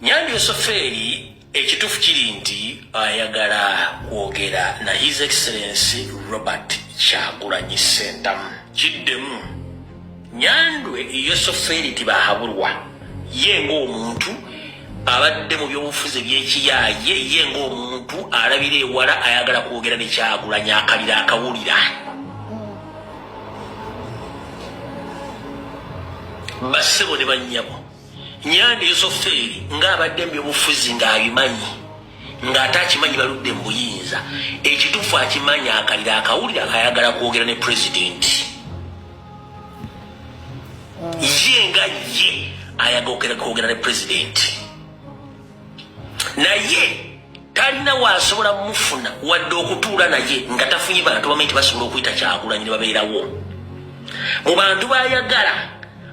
Nyandi Yosofeeri ekituufu kiri nti ayagala kwogera na His Excellency Robert Kyagulanyi Ssentamu. Kiddemu, Nyandwe Yosofeeri Tibahaburwa ye ng'omuntu abadde mu byobufuzi eby'ekiyaaye, ye ng'omuntu alabira ewala ayagala kwogera ne Kyagulanyi akalira akawulira. Bassebo ne bannyabo, Nyanda Yosofeeri ng'abadde mu byobufuzi ng'abimanyi ng'ate akimanyi baludde mu buyinza, ekituufu akimanyi akalira akawulira ayagala kwogera ne pulezidenti. Ye nga ye ayagala kwogera ne pulezidenti, naye talina waasobola mufuna wadde okutuula naye nga tafunye bantu bamanyi nti basobola okuyita Kyagulanyi ne babeerawo. Mu bantu b'ayagala,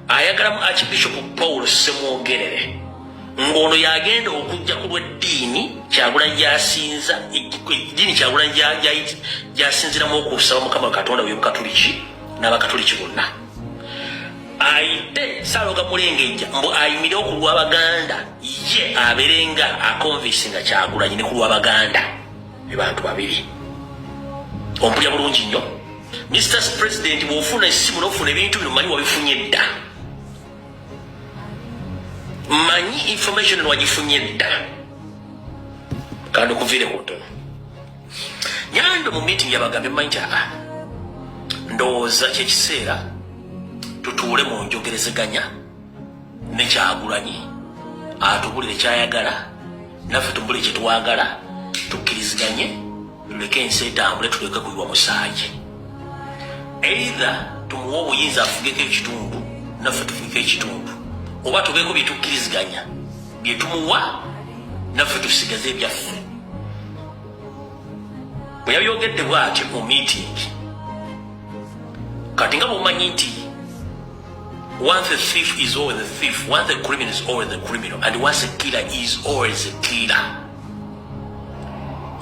ayagalamu Archbishop Paul Ssemwogerere, ng'ono yagenda okujja ku lw'eddiini Kyagulanyi gy'asinza, eddiini Kyagulanyi gy'asinziramu okusaba Mukama Katonda we Bukatuliki n'Abakatuliki bonna, ayite Ssaaloga Mulengejja mbu ayimire ku lw'Abaganda, ye abeere nga akonvinsinga Kyagulanyi ne ku lw'Abaganda. Be bantu babiri. Ompulya bulungi nnyo, Mr President, bw'ofuna essimu n'ofuna ebintu bino, manyi wabifunye dda, manyi information wagifunye dda. Kandi okuviire ku ntono, Nyando mu meeting yabagambye, mmanyi nti aa ndowooza kyekiseera tutuule mu njogerezeganya ne Kyagulanyi, atubulire kyayagala, naffe tumubulire kyetwagala, tukkiriziganye, tuleke ensi etambule, tuleke kuyiwa musaayi. Either tumuwe obuyinza afugeko ekitundu, naffe tufugeko ekitundu, oba tubeeko byetukkiriziganya byetumuwa, naffe tusigaze ebyaffe. Bwe yabyogedde bw'atyo mu meeting, kati nga bwomanyi nti once a thief is always a thief, once a criminal is always a criminal, and once a killer is always a killer.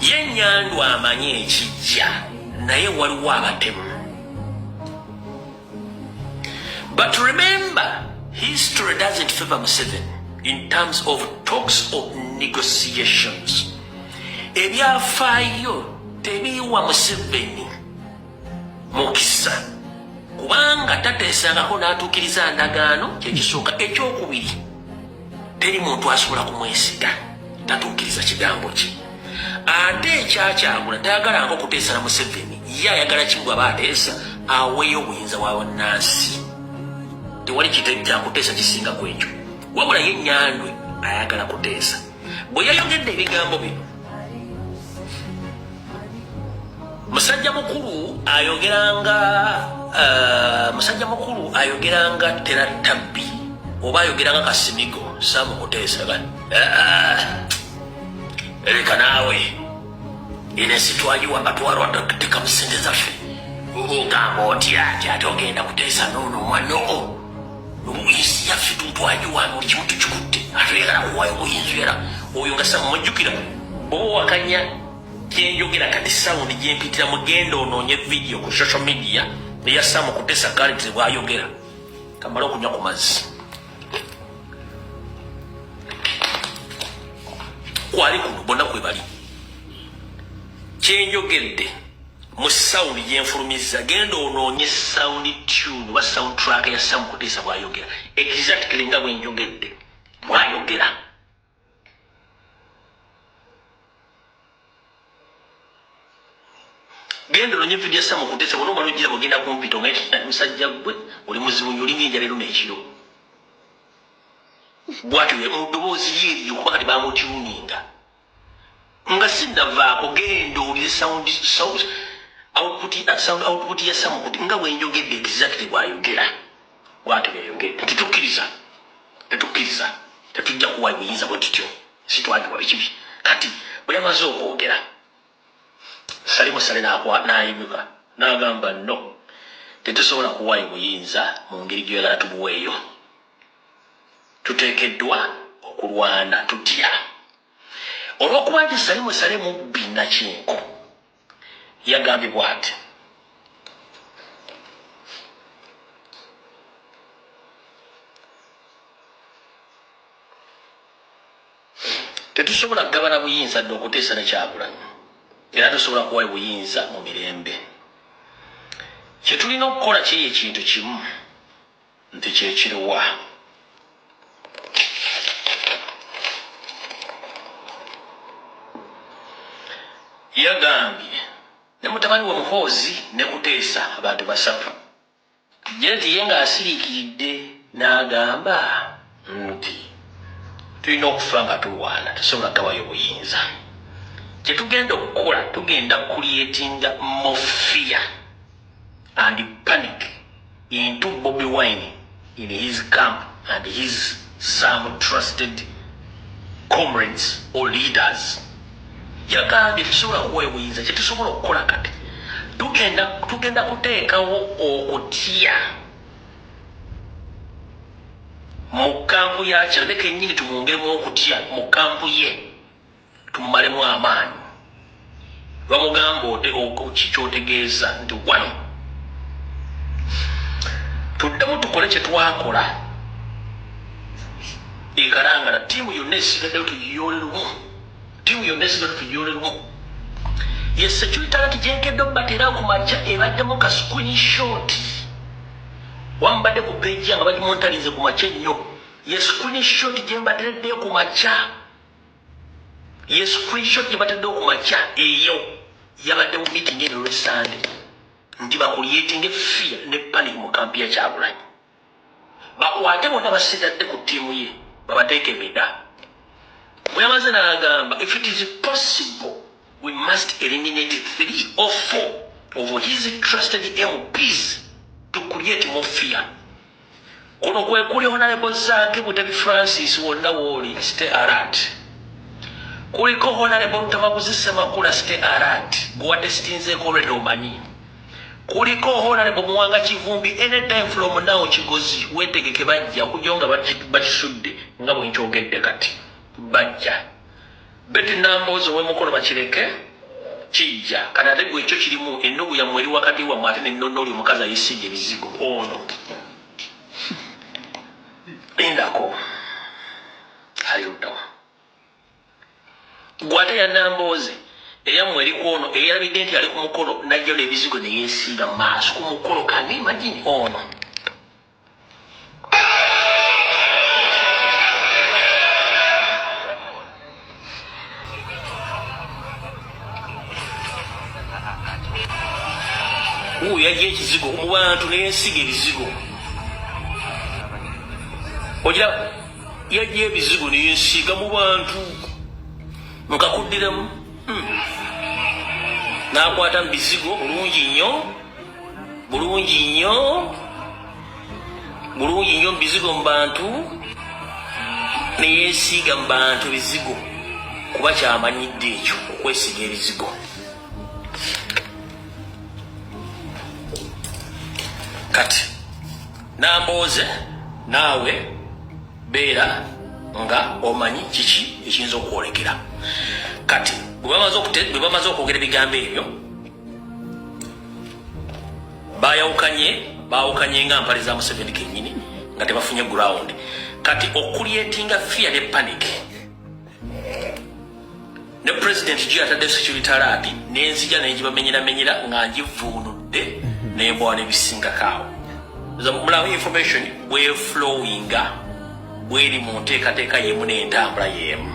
Ye Nyandu amanyi ekijja, naye waliwo abatemu. But remember, history doesn't favor Museveni in terms of talks or negotiations. Ebyafaayo tebiwa Museveni mukisa, kubanga tateesangako n'atuukiriza ndagaano, kyekisooka. Ekyokubiri, teri muntu asobola kumwesiga, tatuukiriza kigambo kye. Ate ekyakyagula tayagalanga okuteesa na Museveni, ye ayagala kimu, bw'aba ateesa aweeyo obuyinza bwa bannansi. Tewali kyakuteesa kisinga ku ekyo. Wabula ye Nyandwe ayagala kuteesa. Bwe yayogedde ebigambo bino, musajja mukulu ayogeranga, musajja mukulu ayogeranga teratabbi oba ayogeranga kasimigo Saamu Kuteesa, leka naawe, eno ensi twagiwamba, twarwa tekamu sente zaffe, ogamba otya ati ate ogenda kuteesa noono omwana o ensi yaffe twagiwamba, buli kimu tukikutte, ate oyagala kuwayo obuyinza era oyo nga Samu. Mujjukira bwoba owakanya kyenjogera kati, sound gyempitira, mugenda onoonye video ku social media eya Samu Kutesa currently bwayogera. Kamale okunywa ku mazzi. Kwali kuno bonna kwe bali, kyenjogedde mu sound gyenfulumiza, genda onoonye sound tune oba sound track ya Samu Kutesa bwayogera exactly nga bwenjogedde bwayogera. Genda ononye video ya Samu Kutesa, bona omala ogira bwogenda kumpita nga musajja gwe oli muzibu nyo, olinga enjala eruma ekiro. Bwatyo mu ddoboozi ye eriyo, kuba kati bamutuninga nga sinnavaako. Genda owulire sound output, sound output ya Samu Kuti nga bwenjogedde exactly bwayogera. Bwatyo byayogedde, tetukkiriza, tetukkiriza, tetujja kuwa buyinza bwe tutyo, sitwagiwa bikibi. Kati bwe yamaze okwogera, Salimu Sale n'ayimuka n'agamba, no, tetusobola kuwaayo buyinza mu ngeri gyoyagala tubuweeyo, tuteekeddwa okulwana. Tutya? Olw'okuba nti Salimu Sale mubbi nakinku, yagambibwa ati Tetusobola kugabana buyinza dde okuteesa ne Kyagulanyi, era tusobola kuwayo buyinza mu mirembe. Kye tulina okukola kiri ekintu kimu nti kyekiriwa. Yagambye ne mutabani we Muhoozi ne Kuteesa abantu basatu. Janet ye ng'asiriikiridde n'agamba nti tulina okufa nga tulwana, tesobola gawayo buyinza. Kye tugenda okukola, tugenda creatinga more fear and panic into Bobi Wine in his camp and his some trusted comrades or leaders. Yagambye tetusobola kuwayo buyinza. Kye tusobola okukola kati, tugenda kuteekawo okutya mu kampu ya Kyalebe kennyini, tumwongeremu okutya mu kampu ye, tumumalemu amaanyi. Bamugamba ote kikyotegeeza nti wano tuddemu tukole kye twakola ekalangala, ttiimu yonna esigaddeyo tugiyoole lumu, ttiimu yonna esigaddeyo tugiyoole lumu. Ye security alert gyenkedde obubateera ku makya ebaddemu ka screenshot wambadde ku page nga bagimuntalize ku makya ennyo. Ye screenshot gye mbatereddeyo ku makya, ye screenshot gye bataddeyo ku makya eyo yabadde mu meeting eno olw'Essande nti bacreatinga fear ne panic mu kampi ya Kyagulanyi, bakwate bonna basigadde ku ttiimu ye, babateeke emida. Bwe yamaze n'agamba, if it is possible, we must eliminate three or four of his trusted MPs to create more fear. Kuno kwe kuli Honorable Zaake Butebi Francis, wonna wooli, stay alert. Kuliko Honorable Lutamaguzi Ssemakula, stay alert, gwewadde sitinzeeko already omanyi. Kuliko Honorable Muwanga Kivumbi, anytime from now Kigozi weetegeke, bajja okujja nga bakisudde nga bwe nkyogedde kati bajja. Betty Namboozi ow'emukono bakireke kijja kati, ate gwe ekyo kirimu ennugu yammwe eri wakati wammwe, ate nennono oli omukazi ayisiga ebizigo ono lindako ali luddawa gwe ate ya Nambooze eyammwe eri ku ono eyalabidde nti ali ku mukolo najja n'ebizigo ne yeesiiga mu maaso ku mukolo. Can you imagine ono? Wuuyo yajja ekizigo mu bantu neyeesiga ebizigo, ogira yajja ebizigo neyeesiiga mu bantu nkakuddiremu. N'akwata mu bizigo bulungi nnyo, bulungi nnyo, bulungi nnyo mu bizigo mu bantu neyeesiiga mu bantu bizigo, kuba kyamanyidde ekyo okwesiga ebizigo. Kati Nambooze, naawe beera nga omanyi kiki ekiyinza okwolekera. Kati bwe bamaze okwogera ebigambo ebyo, bayawukanye, bawukanye nga mpale za Museveni kennyini nga tebafunye ground. Kati okucreatinga fear ne panic ne president gyo yatadde security alert, nenzija nengibamenyeramenyera nga ngivuunudde nembwa nebisingako awo. Mulamu information bweflowinga bweri mu nteekateeka yemu n'entambula yemu.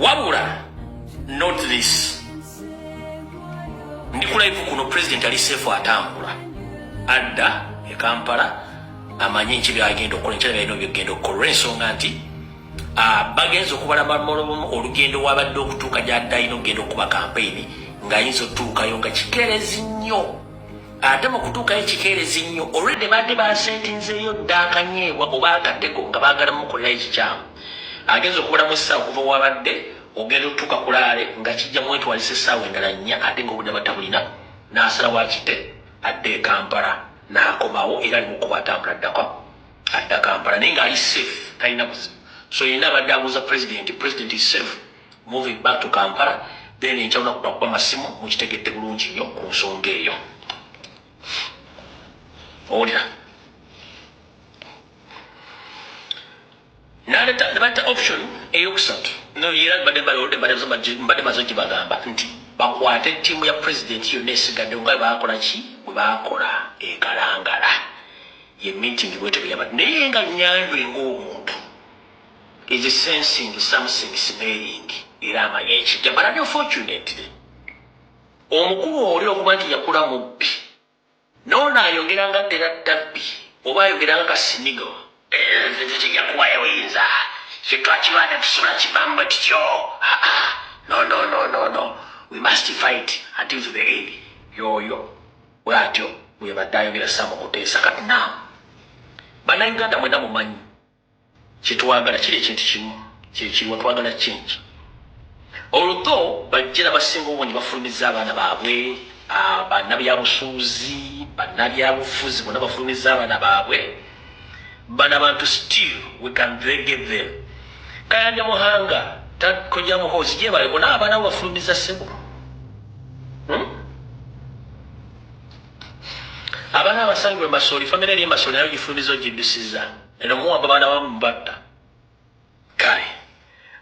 Wabula not this, ndi ku live kuno, president ali safe, atambula adda e Kampala, amanye nki byagenda okukola enkyala, byalina byegenda okukola, olw'ensonga nti bagenza okubala olugendo wabadde okutuuka gyadde alina okugenda okuba kampeyini, ng'ayinza otutuukayo nga kikeerezi nnyo. Ate mu kutuukayo kikeerezi nnyo, olwedde badde baseetinzeeyo dda akanyeebwa oba akatego nga baagala mukolerayo ekikyamu. Agenza okubalamu essaawa okuva wabadde ogenda otutuuka kulaale nga kijja mwetwalisa essaawa endala 4, ate nga obudde batabulina, n'asalawo akite adde e Kampala n'akomawo. Era ali mukuba atambula addako adda Kampala, naye ng'ali safe, talina buzibu. So yenna abadde abuuza president, president is safe, moving back to Kampala. Then enkya lunaku lwakuba masimu, mukitegedde bulungi nnyo ku nsonga eyo. Owulira naleta ne batta option eyokusatu. No, era mbadde maze gibagamba nti bakwate ttiimu ya pulezidenti yonna esigadde nga baakola ki bwe baakola ekalangala ye meeting bwetyo bwe yabadde, naye nga Nyandwe ng'omuntu is sensing something smelling, era amanyi ekijja. But unfortunately, omukulu oli okuba nti yakula mubbi, noono ayogera nga ddera ddabbi oba ayogera nga kasinigo, kijja kuwayo buyinza kyetwakibadde tusobola kivamu bwe tutyo. No, no, no, no, no, we must fight until to the end. Yoyo bw'atyo bwe yabadde ayogera Sam Kuteesa. Kati now, Bannayuganda mwena mumanyi kyetwagala kiri ekintu kimu kyekiriwa, twagala change. Olutho bajjera basinga obungi bafulumiza abaana baabwe, bannabyabusuuzi, bannabyabufuzi bonna bafulumiza abaana baabwe. Bano abantu still we can get them. Kayanja Muhanga, Kojja Muhoozi, gyebale bonna abaana bo bafulumiza ssebo. Abaana abasangibwa emasooli, famire eri emasooli nayo gifulumiza ogiddusiza eno, muwamba baana bamu mubatta. Kale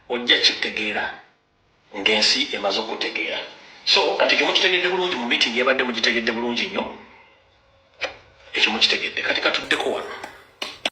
ojja kitegeera ng'ensi emaze okutegeera. So kati ekyo mukitegedde bulungi mu meeting yabadde, mugitegedde bulungi nnyo, ekyo mukitegedde. Kati katuddeko wano.